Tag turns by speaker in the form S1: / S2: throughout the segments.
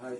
S1: Hai.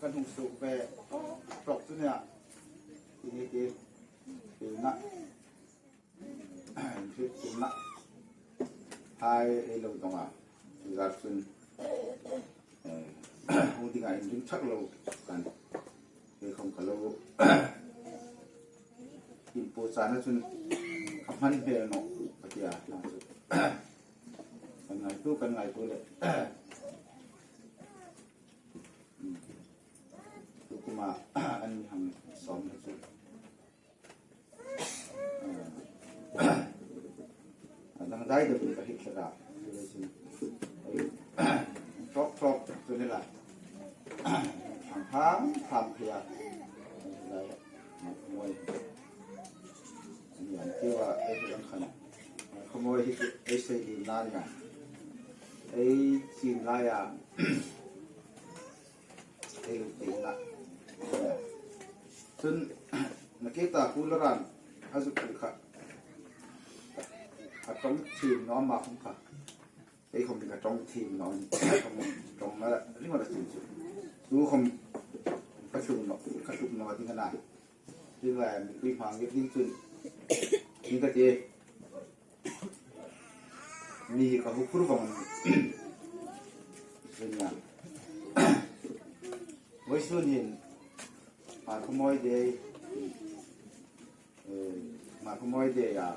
S1: Kan hung suk ve tlok chu nia ti ti ti na ti na hai ei lo tong a chu zat chun hung ding ah in ring thak lo kan he khom ka lo in po chan ah cun a hman hmel no ka tia na chu kan ngai tu kan ngai tu le tu kuma an hang som na chu dang dai deuh in ka hit thla tlok tlok chu ni la thang thang tham phia lai moi an tiwa ei ang khan khomoi hi ei sei din na ni ei chin lai a ei lu te na chun na ke ta ku laran a zuk kha a tong thin no ma khom kha ei khom ka tong thin no khom tong na ring la chin chu chu khom ka thlum no ka thlum no ding na ding la mi pui hmang yep ding chun ni ka te mi ka hu phur vang zun ya voi sun hin ma khamoi de ma khamoi de ya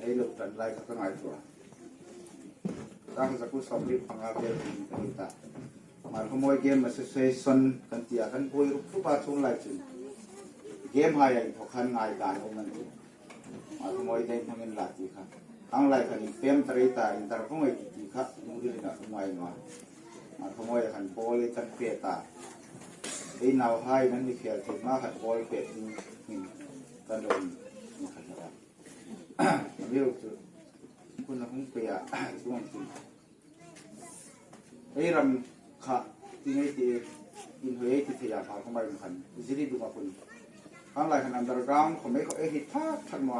S1: ei lo tan lai ka ngai tua tang zaku som ri panga vel ka ni ta ma khamoi game association kan tia kan boi rup rupa chung lai chun game hai ai thokhan ngai dan om an chu ma khamoi de thangin la ti kha ang lai khan in pem tare ta in tar phong ai ti kha lungri na ngai ma ma khamoi khan ball kan pe ta ei nau hai nan mi khel thei ma khat ball pe in in kan ron khat la viu chu kun hung pe a chuang chu ei ram kha ti ngai ti in hoi ti theya pha khomai khan ziri dunga kun ang lai khan underground khomai kho ei hi thak thak ma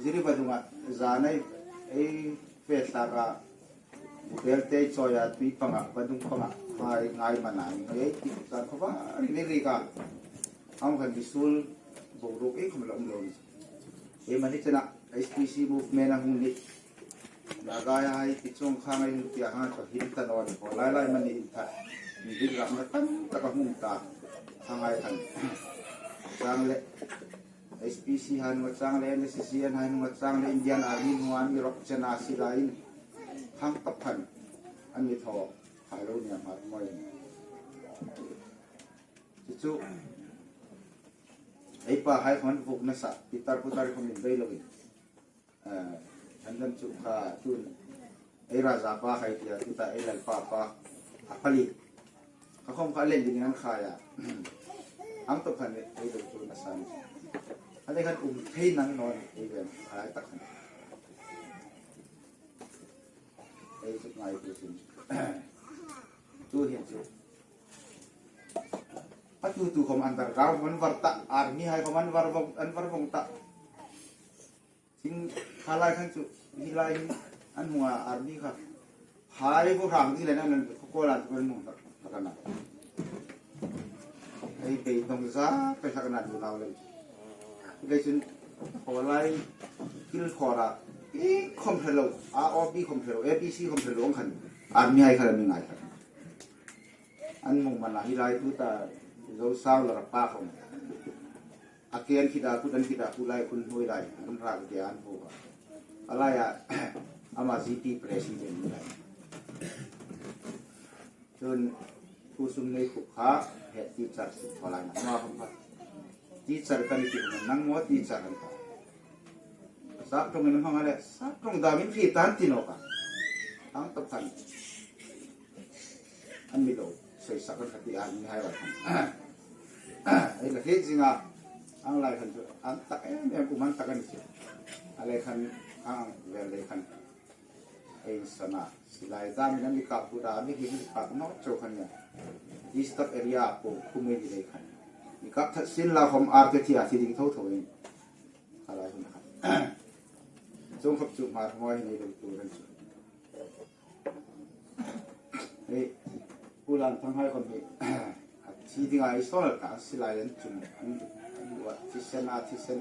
S1: ziri ba dunga zanai ei fe tlaka bel te choya tui panga badung panga hai ngai mana ni hoi ti zan kho ba ri ne ri ka ang khan bisul boruk ei khom lom lo ni e mani chana SPC movement a hung ni Nagai hai ti chung khang ai tia ha cho hin ta non ko lai lai mani in tha mi din ram na tam taka hung ta hangai khan chang le SPC han wa chang le NSC an han wa chang le Indian Army nuan mi rok chana silain hang tap khan an mi tho hai lo nia ma moi chu chu ei pa hai khon vuk na sa pitar putar khon min bei lo in an kan cu kha cun ei raza pa khai tia tuta ei lal pa pa a phali ka khom kha len ding an khai a ang to khan ei lo chu na san ane khan um thei nang non ei ven khai tak khan ei chu ngai tu sin tu hian chu atu tu khom underground man var ta army hai khom an var vong an var vong ta Thing kha lai khan chu hi lai hin an hung ah army kha phai bu hrang ding le nan kawl ah an hung tak na. Ei beidawng za pe hlak nan unau lem chu. Chulei cun hawlai kilkhawr ah i khom hre lo, A aw B khom hre lo, A B C khom hre lo ang khan army hai khan an i ngai khat. An mung man ah hi lai tu ta Zosang le Rapa khom a ke an khit ah kut an khit ah ku lai khun hnuai lai an rak bia an hu ah alai ah amah GP president ni lai. Cun Pu Sum Nei Khup kha head teacher si thaw lai na ma khom kha teacher kan i ti khom nang maw teacher an ka sap tong in hmang ale sap tong dam in phi tan ti no ka ang tap khan an mi lo soi sak an khati an mi hai wa khan ai la he zinga ang lai khan chu an tak em em uman tak ani chu ale khan ang vel le khan Ei sana silai zam in an i kap but ah mi hi an i kap nawt cho khan nia disturb area ah pawh khum ei dilei khan i kap that sin la hom ar te thi a thi ding tho tho in khalai hun khan chung khop chu hmar hmoi nei lo tur an chu hei ulan thang hai khom hi a thi ding ai sol ka silai an chung an an thi sen a thi sen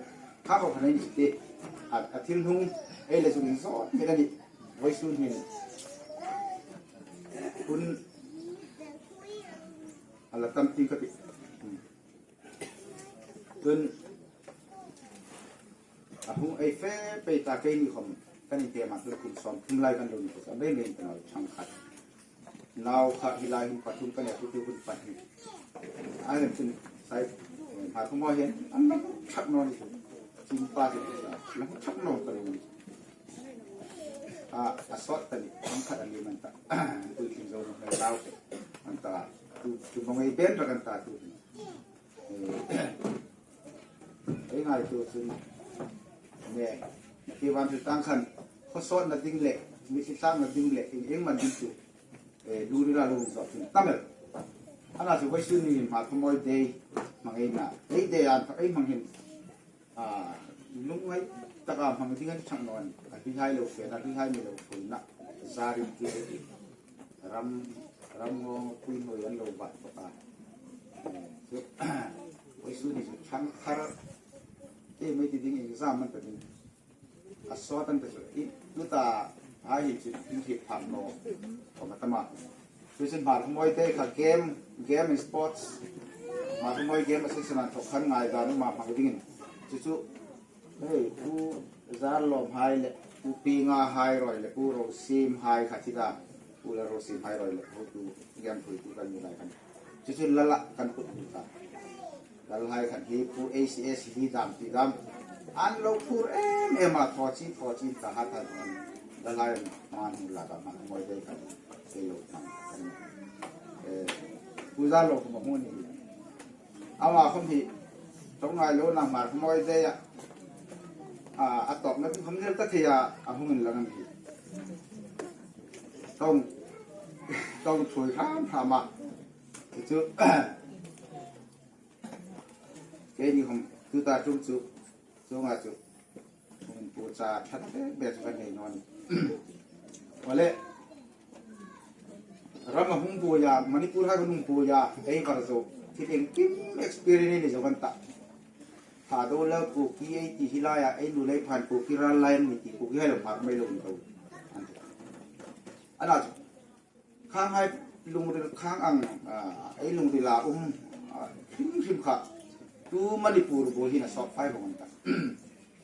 S1: kha ko khan ni te a thil hnung ei le zung zawt mi ani voi sun hin kun ala tam ti ka ti cun a hung ei fe pe ta ke ni khom kan in te ma tu kum som thum lai kan lo ni ko sa me men tan chang khat nau kha hi lai hun pathum kan ya tu tu hun pahnih ai lem cun sai ha thum ho hian an lam thak no ni chin pa ti sa lam thak no ta ni a a sot ta ni ang khat an man ta tu tling zo no lau an ta tu tu bang ei ben ra kan ta tu ei ngai tu cun ne ti van tu tang khan kho sot na ding le mi si tlang na ding le ing eng man ding tu lu ri ra lu zo cun tamel ana chu vai su ni ma thomoi day mangai na ei day an ei mang hin a lungai taka mang ding an chang non a hi hai lo fe na hi hai mi lo phui na zarin ti ram ram ngo pui noi an lo ba to ka chu vai su ni chu chang thar te mai ti ding exam man ta ding a sawt an ti chu i tuta ai hi chu in hi pham lo ko tama chu chin mar moi te kha game game and sports mar moi game association an thok khan ngai da nu ma mang ding in chu chu hei pu zar lom hai le pu pi nga hai roi le pu ro sim hai kha thi da pu la ro sim hai roi le ho tu game phui tu kan ni lai kan chu chu lala kan put ta Lal hai khat hi Pu ACS hi dam ti dam an lo phur em em a thaw chi thaw chi ta hat hat an lal hai man hu la ka ma moi dei khat ke lo tham kan eh pu za lo ko ma hu ni ama khom hi tong ngai lo nang mar moi dei a a top na khom nel ta thia a hungin lang an hi tong tong thui hram hram a Cucu kei nih hum tuta tum cu cungah cu hum pu ca that be cu kan nei nawn. Wale ram a hung bu ya Manipur ha kan hung bu ya ei var zo thil eng kim experience ni zo kan ta. Tha do la ku ki ei ti hilaya ei lu lei phan ku ki ral lai mi ti ku ki hai lo mar mai lo ni to. Ana Khang hai lungril khang ang ei lungril ah um hrimhrim kha tu Manipur bu hin a sawk fai bang an ta.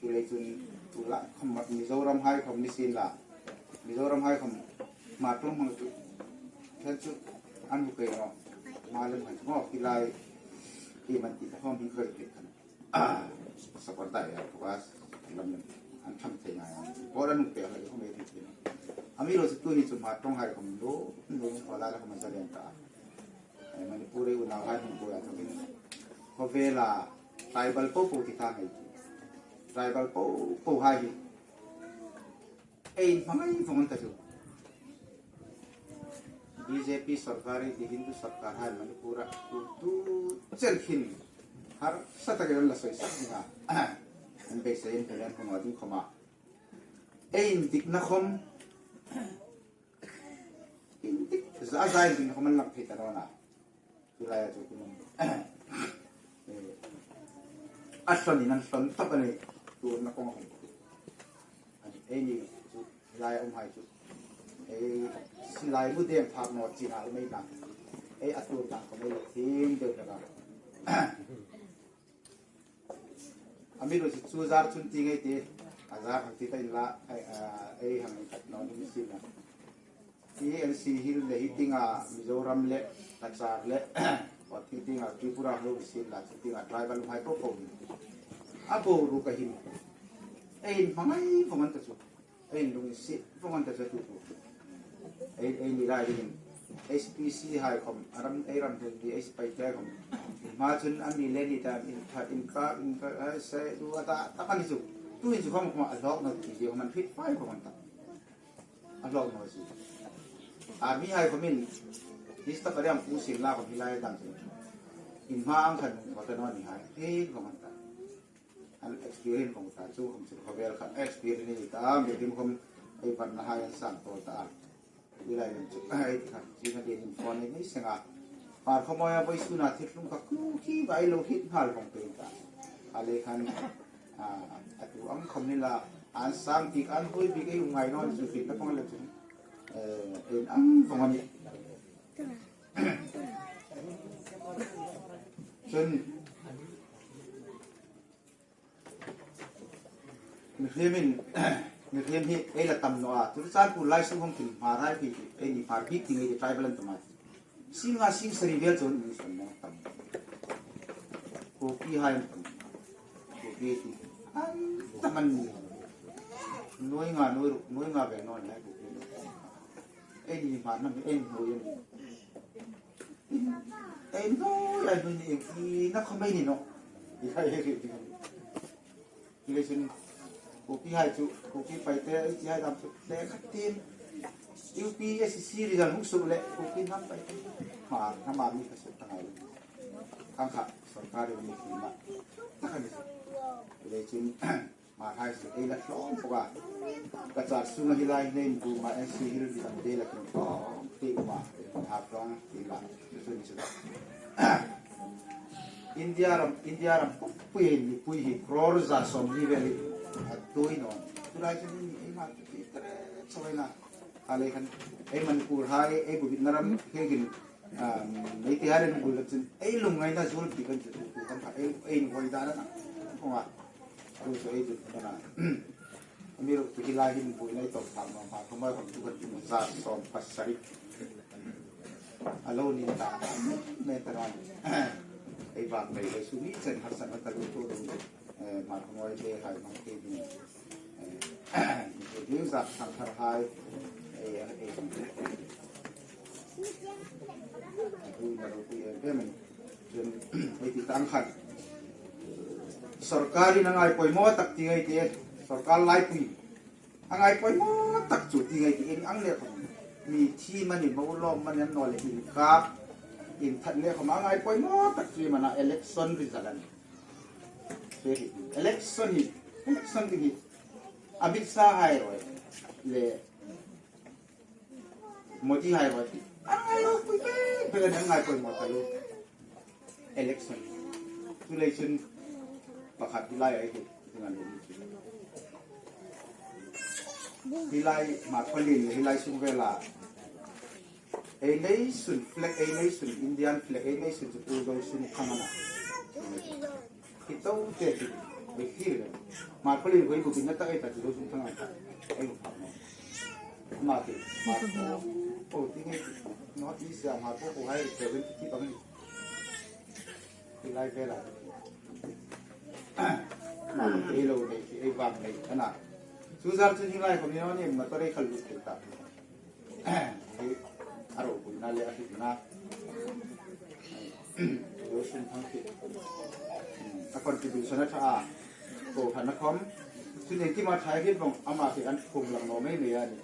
S1: Tu lei cun tu la khom Mizoram hai khom ni sin la Mizoram hai khom ma tung hmang cu then cu an hu ke no ma lem han ngo ki lai ti man ti ta hom hin khoi ke khan support dai ya ko lam an tham thei ngai por an pe la ko me ti ami ro tu ni chu ma tong hai kom lo lo ko la la ko ma zalen ta Manipur u na hai hung ko ya thawin ko vela tribal po po ti tha hai tribal po po hai hi ei mangai vong ta chu BJP sarkar hi Hindu sarkar hai Manipur a tu tu chen khin har sa takin an la sawi sak ding a, an beisei an hmel an hmu ding khawm a, ei in dikna khawm in dik za zai ding khawm an lang thei ta dawn a, chulai ah chu kum A hlawn in an hlawn tawp a ni. Turna kawng a awm khut a ni. Ei ni chu helai a awm hai chu ei silai mu deng phak naw chin ah mei na ei a tur dan ka mei lo thim deuh hlek a. A mi ru chu zar chun ti ngei ti a zar hang ti ta in la ei hang in khat naw ni si na. TNC Hill le hi tinga Mizoram le Cachar le ti tinga Tripura ho sin la chu tinga tribal hai po po a bo ru ka hin ein hmangai vongan ta chu ein lung si vongan ta chu tu tu ei ei ni lai ding SPC hai khom ram ei ram hun di ei pai te khom ma chun ami le ni ta in tha in ka in ka se du ata takani chu tu in chu khom khom a lok na ti je man fit pai khom ta A hlawk maw si? Army hai khawm in Mr. Pariang pu sim la khawm hi lai dang chu in hma ang khan hmu ta no ni hai he khawm an ta an experience khawm ta chu khawm chu khawvel kha experience ni ta mi rim khawm ei van na hai an sang to ta i lai lam chu ai kha chi na din phone ei mai senga par khamoya voi suna thit lung kha ku khi vai lo hit ngal khong pe ta ale khan atu ang khom ni la an sang tik an hui bik ei ngai non chu fit na pong le chu en ang vong ani chun mi hlimin mi hlim hi ei la tam no a chu chan pu lai sung hong tin ma rai pi ei ni par bik ting ei tribal an tama sing nga sing sari vel chon ni son mo tam ko pi hai tam ko pi ti an taman nuôi nga nuôi nuôi nga ve non lai ko pi ei ni ma nam ei nuôi ni ei nuôi ai nuôi ni ki na khomei ni no i khai he ri ti le chun ko pi hai chu ko pi pai te ei chi hai dam chu le khat tin UPSC result hung su le ko pi nam pai te ma na ma mi kha se tangai khang kha sarkar ni ki ma takani le chun ma hai se ei la hlom poka ka char sunga hi lai nei bu ma NC hil bi tam de la kin to ti ma ha rong ti la chu ni chu India ram India ram pui ni pui hi crore 140 vel a tui non tulai chu ni ei ma ti tre choina ale khan ei Manipur hai ei bu naram hegin mei ti haren bul chin ei lung ngai na zul ti kan chu tu kan kha ei ei hoi da na konga tu chu ei chu na mi ru tu hilai hin bui nei to tham ma ma thomai hom tu kan 170 alo ni ta me taran ei bang nei le su mi chen har san ta lu tu du ma thomai le hai mang te ni ni za thang thar hai ei ei hu na ro pui em em chuan hei ti tang khat sarkar in a ngai pawimawh tak ti ngai te sarkar laipui a ngai pawimawh tak chu ti ngai te eng ang leh khawm mi thi man in mo lawm man an naw leh in kap in that leh khawm a ngai pawimawh tak chu mana election result ani election hi election ti hi Amit Shah hai roi le Modi hai roi an ngai lo pui pe pe an ngai pawimawh ta lo election chu lei chun pakhat hi lai ai hi ngan lo chu hi lai ma kholin hi lai sung vela ei nei sun flag ei nei sun Indian flag ei nei sun chu pu zo sun khangana hi to te ti be hi le ma kholin hoi bu bin na ta ei ta chu zo sun khangana ei bu phak no ma ti ma po ti ngai North East ma po ko hai 70 ti bang ni lai vela ma ei lo nei ki ei wang nei ana chu zar chu hi lai ko mi ni ma to rei khal lu thei ta hi aro pui na le a hit na lo sun thang ki a contribution a tha a ko khan na khom chu nei ti ma thai hin bong ama ki an phum lang no mai mai ani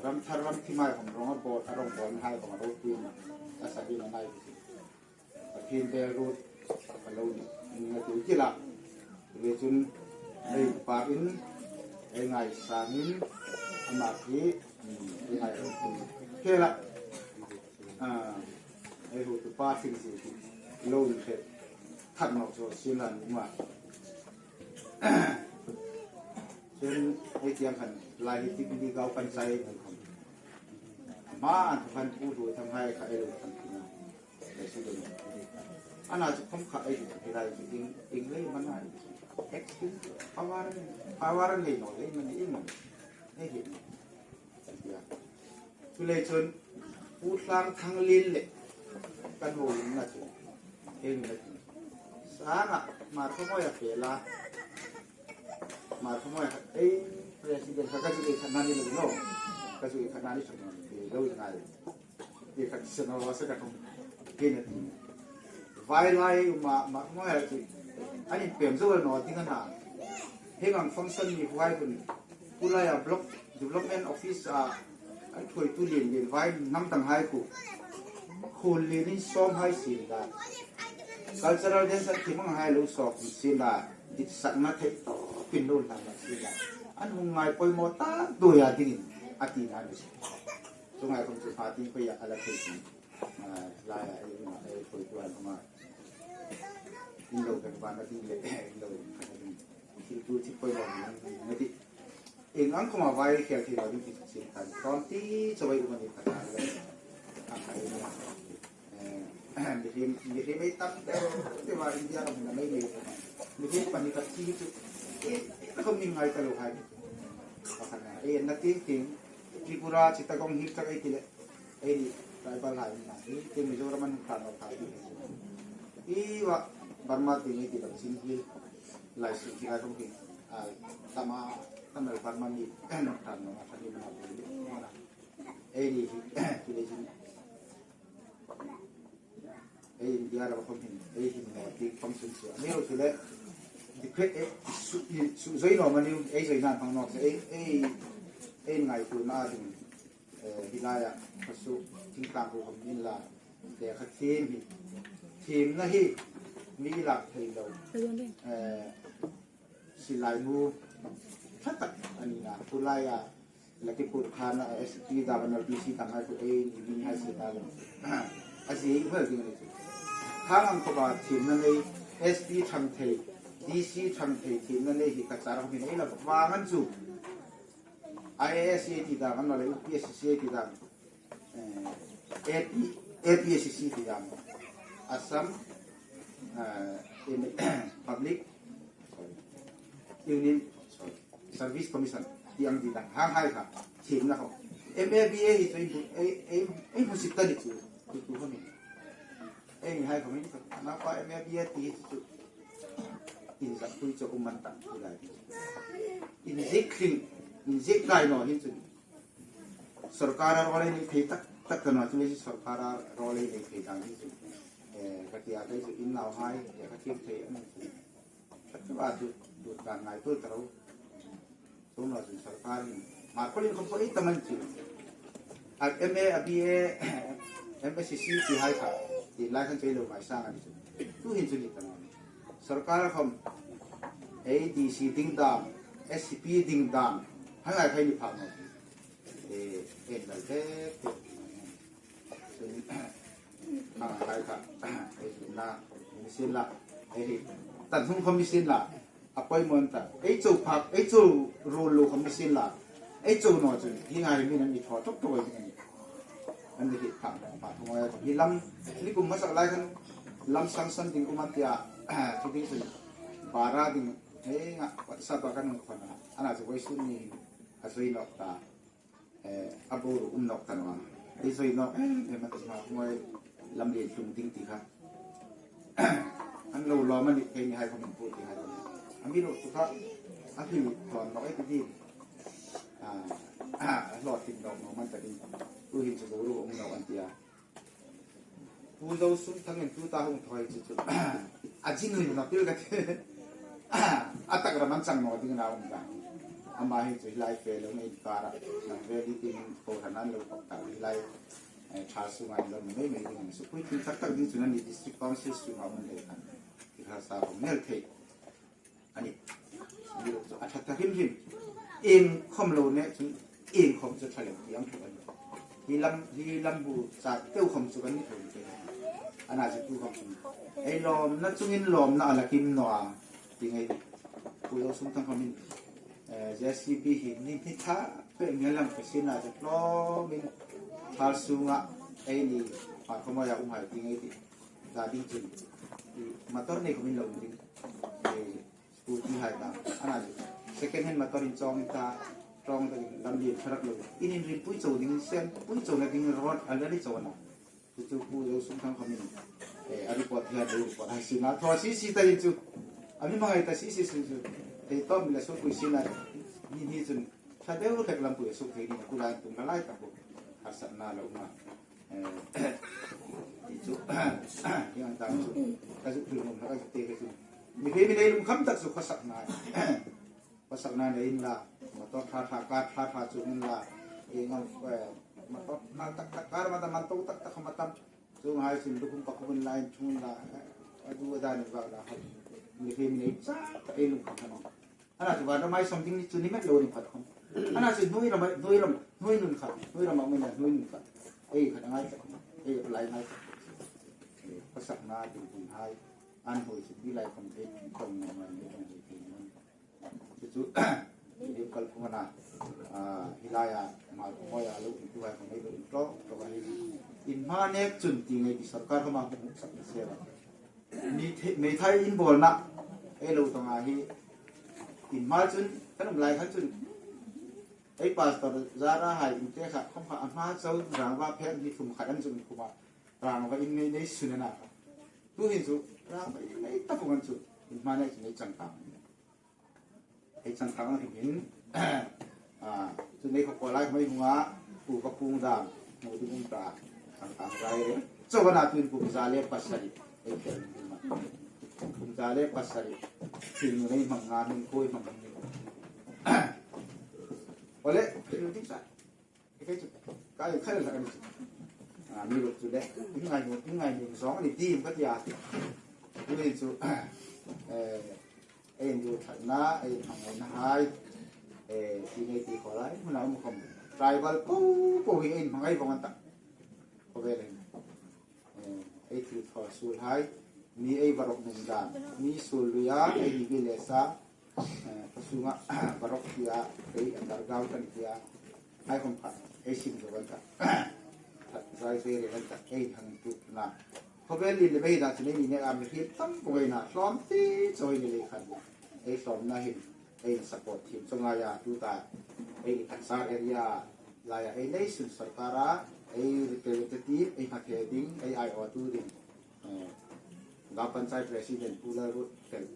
S1: ram thar ram thi mai khom rong a bot a rong bon hai khom a ro pui na a sa hi na nai Pathian bel rut a lo ni nga tu ti la ve chun ei pa in ei ngai sang in ama khi ei ngai ro tu ke la ei hu tu pa sing si lo ni the thak nok zo sin la ni ma. Chuan hei tiang khan lai hi tikli gau kan chai mai khom. Ma an khan pu ru tham hai kha ei lo tham thina. Ana chu khom kha ei chu lai chu ing ing lei mana acting power power nei no lei man ing man ei hi. Chu lei chun pu tlang thang lin le kan ho in na chu eng na chu sanga ma thomoi a pela ma thomoi ei president ka ka chu ei khat na ni lo no ka chu ei khat na ni chu lo ngai ei khat se no se ka thom ke na ti vai lai ma ma thomoi a chu ani pem zo no ting na heng ang function ni huai kun Pulaya Block Development Office ah an thuaitu lian lian vai hnam dang hai ku khul lian in sawm hai sin la cultural dance an thim ang hai lo sawk sin la dik sakna theih tawpin lo hlan la sin la an hung ngai pawimawh tak duai ding in a ti na ni chungai khom chu pha ting pei ala thei si lai a ei ei thuaitu an hung a in lo kan van na ding le in lo khat ding Thil tu thil pawimawh ni na ti. Eng ang kuma vai khel thei lo ding ti sin kan tawn ti chawei um ani khat a le a kha ei nia. Mi hrim mi hrim ei tam deuh deuh a India ram na mei mei mi hrim pan ni khat thi chu e khom ning ngai ta lo hai. Pakhat na e na ting ting Tripura Chittagong hi tak ei ti le ei ni tribal hai na hi te Mizoram an khan lo kha ti. I wa Burma ti ni ti lam sin hi Lai si ti lai hi tama tamal Burma mi nok tan no a ni na bu na ei ni hi ti le jin ei India ra khom hin ei hin no ti function chu mi ro chu le di khe e su su zoi no mani ei zoi nan phang no ei ei ei ngai tu na ding hilaya khasu thingtlang ko khom in la te kha thim hi thim na hi mi lak thei lo silai mu tha tak ani na pulaya Lakipur khan SP Governor DC tang hai ku ei ni min hai si ta lo a si hel ding ni chu khang ang khoba thim na nei SP thang thei DC thang thei thim na nei hi ka char ho hin ei la wangan chu IAS ti dang an la UPSC ti dang AP APSC ti dang Assam Public Union Service Commission ti ang ti dang hang hai kha thim na ko MABA hi chu ei ei ei hmusit ta ni chu tu tu ho ni ei hai ko min na pa MABA ti chu in zak pui chu uman tak tu lai in zik thing in zik kai no hin chu sarkar a role ni thei tak tak ta no chu ni sarkar a role ni thei dang hin chu ka tia kai chu in nau hai ka thim thei an chu chu a chu du dan ngai tu taro tu no chu sarkar in ma kolin khom ko ei taman chu a MA a BA MSc ti hai kha ti lai khan chei lo mai sang ani chu tu hin chu ni ta no sarkar khom ADC ding dam SCP ding dam hangai khai ni phak no e en lal te te hai kha ei na sin la ei tan hung khom sin la a pawimawh ta ei chu phak ei chu rul lu khom sin la ei chu no chu hi ngai min an ni tho tok tok ai ni an ni hi phak pa thong ai hi lam ni kum masak lai khan lam sang san ding uman tia chu ding chu bara ding he nga sa pa kan khon ana chu voi sun ni a zui nok ta a bur um nok ta no ei zui nok em em a ma ngoi lam lian tlung ding ti kha an lo lo ma ni ke ni hai khom pu ti hai ami ro chu kha a hi ton nok ei ti a a lo tin dok no man ta ding tu hin chu ru um nok an tia pu zo sum thang in tu ta hung thoi chu chu a jing rin no pil ka te a tak ram an chang no ding na um da ama hi chu lai fe lo ngai kara nang ve li tin ko hanan lo pak ta lai tha su ngai lo mai mai ding su pui thil tak tak ding chu na ni district council su ma mun le khan ti kha sa ko mel thei ani mi ro chu a tha ta him him eng khom lo ne chu eng khom chu tha le ti ang thu ani hi lam hi lam bu cha teu khom chu kan ni thoi te ana chu tu khom chu ei lom na chungin lom na alakim no a ti ngai. Pu Zo Sum Thang Khamin JCB hi ni hni tha pe nge lang pe sin a chu tlawm in thal sunga ei ni hmar khawmawi ah um hai ti ngei ti da ding chun i motor nei khamin lo um ding i scooty hai ta ana chu second hand motor in chong in ta tawng takin lam lian tharak lo in in rin pui cho ding sem pui cho na ding road already cho na chu chu Pu Zo Sum Thang Khamin a report hian ei report hai sin a thaw si si ta in chu ami mangai ta si si si chu thei tom le su pui sin a ni ni chun tha deuh hlek lam pui su thei ni ku lai tum la lai ta ku harsat na lo ma ti chu yang ta chu ka zu thul ngom ka zu te ka chu mi phe mi nei lung kham tak chu khasak na khasak na nei in la motor tha tha kar tha tha chu in la e ngam motor na tak tak kar ma ta man to tak tak ma tam chung hai sin lukum pakhun lain chung la adu ada ni ba la mi phe mi nei cha ta e lung kham ana chu ba mai something ni chu ni met lo ni phat khom ana chu nui ram nui ram nui nun khat nui ram ma na nui nun khat ei khat ngai khat ei lai ngai pasak na din hun hai an hoi chu bi lai khom ei tong na ma ni tong hoi thei man chu chu lim kal phung ana hilaya ma moya lo tu hai khom ei lo to to ba in ma nek chun ti ngai ti sarkar ma mu sak se ba mi me thai in bol na ei lo tonga hi in ma chun kan um lai khan chun ei pastor zara hai in te kha khom kha ama chau rang wa phen hi thum kha an chun kuma rang wa in nei nei sun na tu hin chu rang wa in nei ta phung an chu in ma nei chu nei chang tang ei chang tang hin hin a chu nei kho ko lai mai hunga pu ka pung dam mo du um ta chang tang rai re chawana tuin kum za le pasari ei tel ma kum za le pasari thil nei mang nga nun koi mang ni ole thil ti sa cái chu cái khai là cái chu à mi ruk chu le in ngai mu in ngai mu zong ni tim ka tia tu ni chu eh en du that na ei thang na hai eh ti nei ti kho lai mun mu khom tribal po po hi en mangai bong ta ko ve le ei thil tho sul hai mi ei barok nung dan mi sul luya ei ni bi le sa pasunga barok tia ei underground kan tia ai khom kha ei sim zo kan ta zai ve re kan ta ei hang tu na khawvel li le mei da chu nei ni ne am hi tam ko na hlom ti choi ni le khan ei hlom na hin ei support thim chunga ya tu ta ei thaksar area laya ei nei sun sarkara ei representative ei hmathe ding ei ai o tu ding ga panchayat president pula ru fel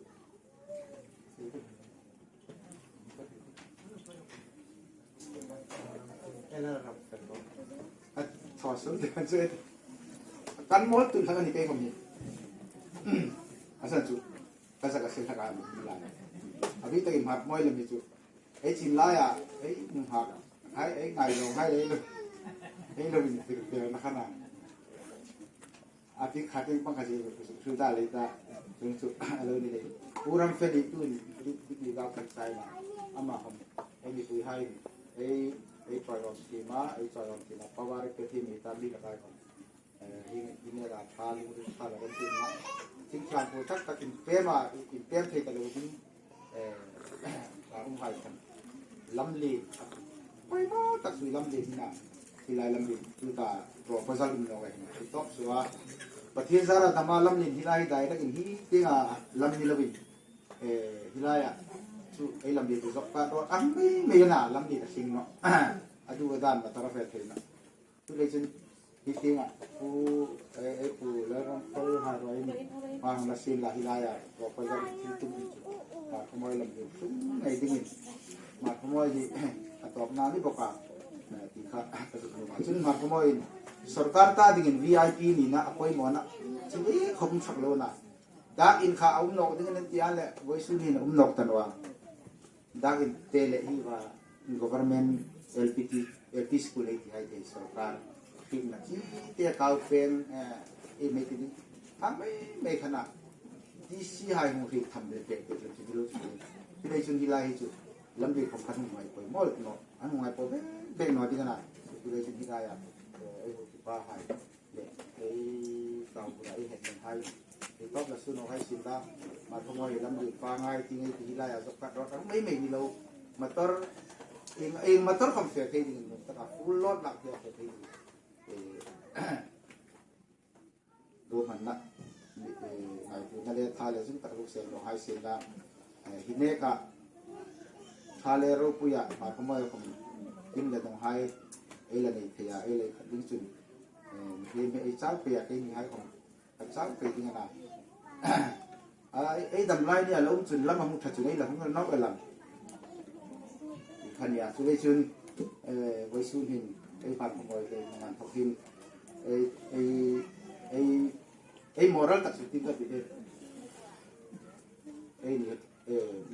S1: kan mol tu thang ni pe khom ni asan chu ka sa ka sel thaka mi la abi ta in hat moi lam hi chu ei chin lai a ei nung ha hai ei ngai lo hai ei lo ei lo in tir te na khana ati khati pang kha ji su da le ta chung chu alo ni le puram fe ni tu ni ni ga kan sai ma ama hom ei mi pui hai ei ei choi om ti ma ei choi om ti ma pawar pe thi mi ta bi ka kai hom hi ne la tha lu ri tha la kan ti ma thing thlan pu tak tak in pe ma in pem thei ta lo ding la um hai khan lam li poi mo tak sui lam li na hilai lam li tu ta proposal um lo ai tu top suwa pathian zara tama lam lin hilai direct in hi tinga lam ni lovin hilai a chu ei lam li tu zok pa to ang mai mai na lam li ta sing no adu dan ma tara fe thei na tu le chun hi tinga pu ei pu la ram fal ha roi ni ma la sin la hilai a proposal thil tum ni chu ma khomoi lam li tum nei ding in ma khomoi hi atop na ni boka ti kha ka zu ma chun ma khomoi sarkar ta ding in VIP ni na apoi mo na chu e khom thak lo na dak in kha um nok ding in tia le voi su ni na um nok tanwa dak in te le hi wa government LPT LP school ei ti hai te sarkar tim na chi te kau pen e me ti ha mai mai khana DC hai hung ri tham le pe pe chu ti lo chu ti le chun hi lai hi chu lam ri khom khan hung ngai poi mol no an hung ngai po be be no ti kana tu le chun hi lai a ei ho ti pa hai le ei tau bu lai het hai Hei tawp la su no hai sin la ma thawmawi lam lui pangai ti ngei ti hi lai ah zawk kat rawt ang mai mai ni lo motor eng eng motor kham fe thei ding in tak a full load lah khi a fe thei ding do hman na ngai tu na le tha le zum tak ruk sen no hai sin la hi ne ka tha le ro puya ma thawmawi kham kim le dong hai ei la nei theia ei le khat ding chun mi me ei chau pe a ke ni hai khom Kan chau pe ding ana. Ei dam lai ni a lo um chun lam a hung tha chun ei la hung nau e lam. Khan ya chu le chun voi sun hin ei pan khom oi le mangan thok hin ei ei ei ei moral tak su tin ka ti ei ni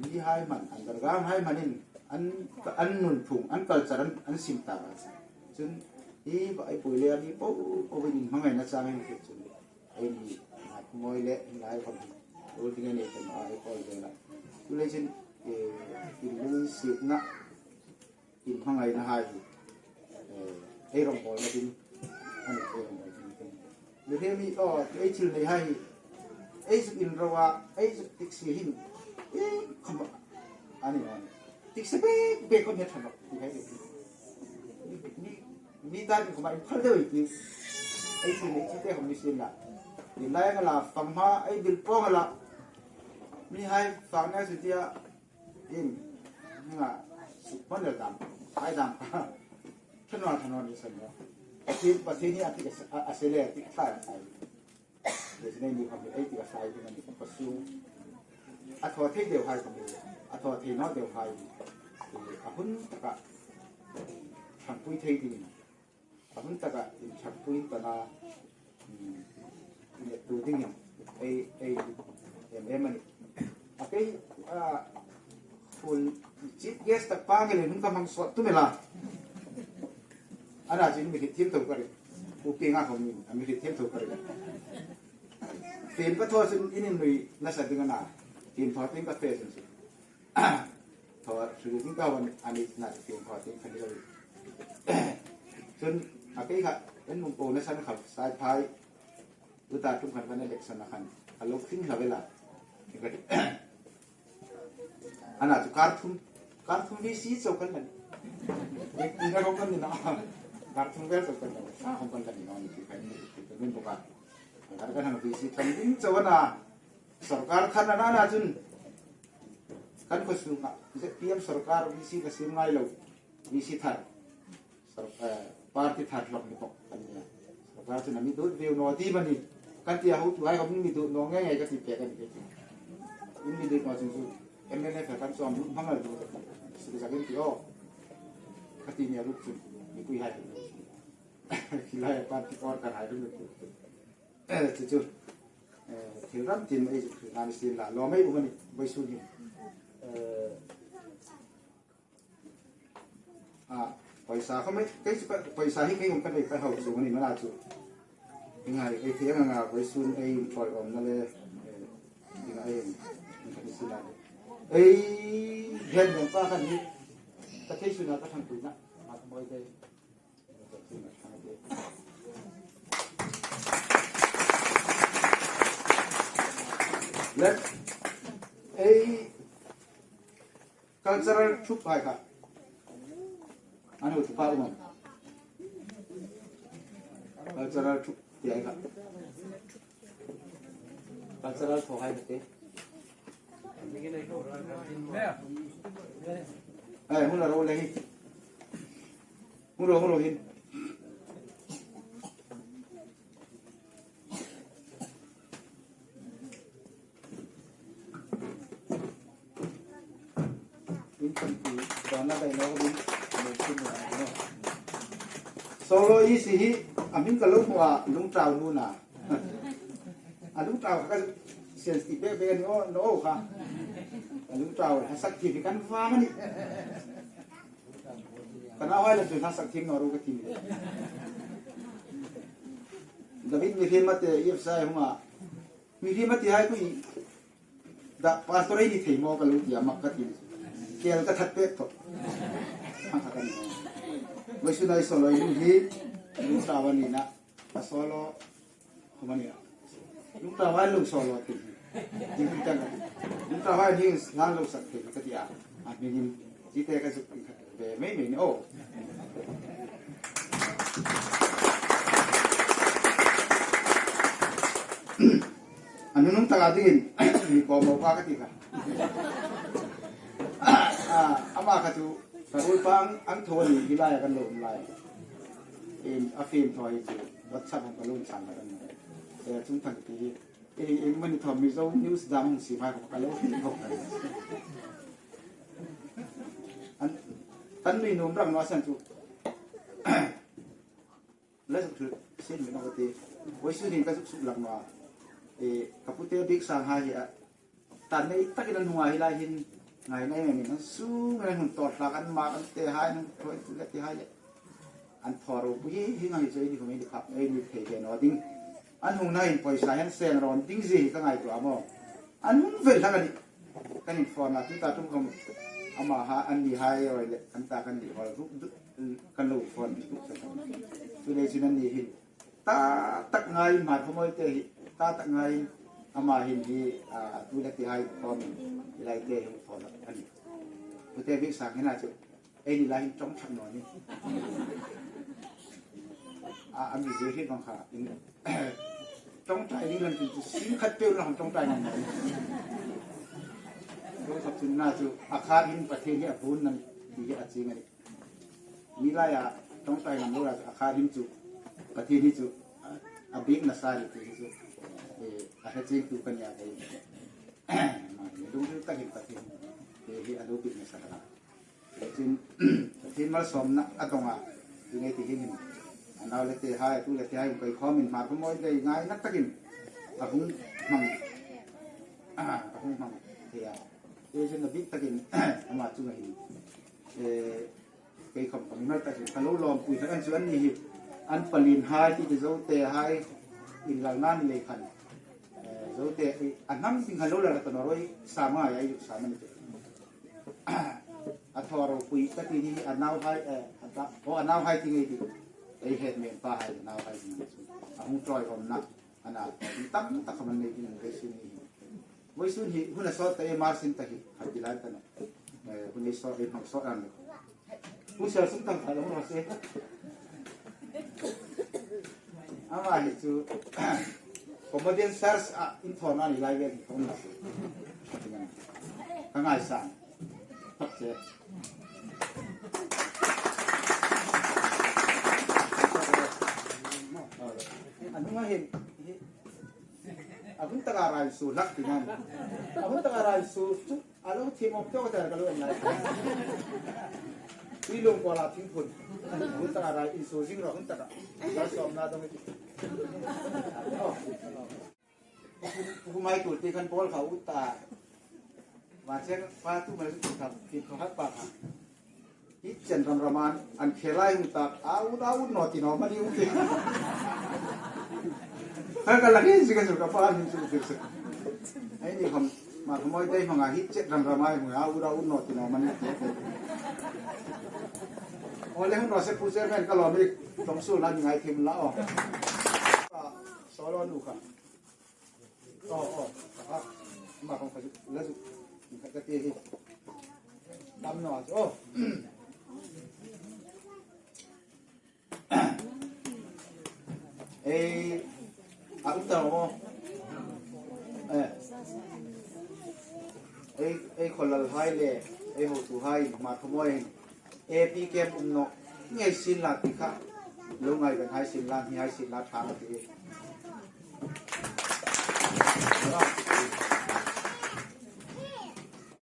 S1: mi hai man underground hai manin an an nun phung an culture an an sim ta cun hi va ai pui le mi po po in hmangai na chang hin cun ei ni moi le ngai khom ul tinge nei kan ai kol ve la tu le cun in lung sit na in hmangai na hai hi ei rong bol na din ani ei rong bol din tin mi he mi o ei thil nei hai ei zuk in rowa ei zuk tik si hin e khom ani on tik se be be kon he thamok ti hai mi mi tan khom in phal deuh ti ei thil nei chi te khom ni sin la in lai nga la fang ma ei bil pong la mi hai fang na su tia in nga suk pan le dam ai dam thanwa thanwa ni san no pathin pathin hi ati asele ati thai ai le nei ni kham ei ti sai ti ni pasu a tho thei deu hai kham a tho thei no deu hai a hun taka thangpui thei ding a hun taka in thangpui tana in tu ding ei ei em em ani a kei a full chief guest tak pa nge le hun ka mang sot tu mela ana chin mi thiam tho kare u pe nga khom ni mi thiam tho kare fem ka tho sin in in nui na sa ding ana tin tho tin ka fe sin tho su tin ka wan ani na tin tho tin khani lo chun a ke kha en mung po na san kha sai phai u ta tum khan kan election na khan a lo khing hlawela ana chu kar thum kar thum vi si cho kan lan ni na kan ni na kar thum vel cho kan lan sa hom kan lan ni no ni ti kai ni ti kan boka kar kan hang vi si tham ding cho na sarkar khan na na chun kan ko su ka ZPM sarkar vi si ka sim ngai lo vi si thar party thar lok ni bok kan ni sarkar chu na mi dut view no ti mani kan tia hu tu ai kom mi dut no nge nge ka ti pe kan ke in mi dut no chu chu MLA ka kan chuam hmang al du su zakin ti o ka ti ni rup chu mi pui hai khilai party or kan hai rum tu chu chu thil ram tin ei chu nan sin la lo mai umani bai su ni À, pawisa kha mai kei chu pawisa hi kei awm ka nei ka hauh chung a ni mana chu engai ei thei ang anga vawisun ei inṭawih awmna le engah ei in ka ti lai ei hian lian pa khan hi ka thei chhunah ka thangpui na mah ka mawi te le ei Cultural troupe hai kha an ho tupa umam cultural troupe ti ai kha cultural tho hai te ai hun la ro le hi hun ro hun ro hin Solo i si hi a min ka lo hmu ah lungṭau nu na a lungṭau kha ka sian ti be be no no kha a lungṭau ha sak thi kan vang ani kana hoi la chu ha sak thim no ru ka ti David mi hrim ate if sai hunga Mi hrim a ti hai kui dah pastor ei ni thei maw ka lo ti a mak ka ti kel ka that pek thawk hang kha kan voi sunai solo in hi lu ta wa ni na a solo khomani a Lungtau hai lo saw lo ti hi. Jing tang ka ti. Lungtau hai hi hlan lo sak thei ka ti a. A hmingin chi te ka zuk ve mai mai ni aw. A nunung tak ah dingin mi kawm lo pa ka ti kha. Amah kha cu ka rul pa an thaw ni hi lai ah kan lo um lai. A fim thaw hi cu WhatsApp hong ka lun chan la kan se chung thang ti hi eng mani thom Mizo news dang hong si mai ka lo hin hok kan. An kan nui num rang no san cu la zuk thul sin mi ka ti oi su hin ka zuk suk lang ma e ka pute bik sang ha hi tan nei takin an hunga hi lai hin ngai nai me min an su ngai hun tor hlak an ma an te hai an thoi tu le ti hai le an thoro pui hi ngai choi ni khumi ni khap ei ni thei ve no ding an hung na in poisa hen sen ron ding zi ka ngai tu amo an hung vel thak ani kan in phone na tu ta tum khom ama ha an ni hai oi le an ta kan ni hol kan lo phone tuk sa tu le chin an ni hin ta tak ngai ma thomoi te hi ta tak ngai ama hin hi tu le ti hai phone lai te hi phone ani tu te bi sang hina chu ei ni lai hin tong thak no ni a am ji hi bang kha in tong tai ding lam chu sing khat pe na tong tai ngam no to sap na chu akha hin pathe hi apun nan ti hi aching ani Mi lai ah tongtai ngam lo a kha him cu Pathian hi cu a bik na sa ti hi cu a hre tu kan ya kai lungri takin Pathian te hi a lo bik na sa la cun Pathian malsawm na a dong ah tu ngai ti hin anau le te hai tu le te hai kai khom in mar ko moi dei ngai nak takin a hung mang a hung mang te a te cun a bik takin ama chu hin kei khom ka mimal tak ka lo lawm pui an chu an ni hi an palin hai ti zo te hai in lal na ni lei khan zo te a nam ting khan lo la ta noroi sama ya yu sama ni a thoro pui ka ti ni a nau hai a o a nau hai ti ngai ti ei het men pa hai nau hai ni chu a hung troi om na ana tam tak man nei tin kai sin ni voi sun hi hun a so ta e mar sin ta hi khat lai ta na hun ei so ei hmang so an pu sel sum tang thai lo ro se ama hi chu comedian stars a in thon ani lai vel thon na ka ngai sang tak che anu hin ahun taka rai su lak tinan ahun taka rai su chu alo thim om to ta ka lo en lai tui lung ko la thing phun ahun taka rai in su jing ro hun taka la som na dong humai tur ti kan pawl kha uta ma chen pa tu mai su kha ti kha pa kha hi chen ram raman an khelai hung tak au au no ti no mani u ti ha ka lagi si ka su ka pa ni su ti su ai ni khom ma khomoi dei manga hi chen ram ramai hung au au no ti no mani ti ole hun ro se pu chairman ka lo mi tong su la ni ngai thim la o solo nu kha o o a ma khom kha la su ka ti hi dam no o Ê, à cũng tàu không? Ê, ê, ê, còn là hai lệ, ê, hồ thủ hai, mà không ơi, ê, pi kem um nọ, ngày xin là thì khác, lâu ngày gần hai xin là thì hai xin là tháng thì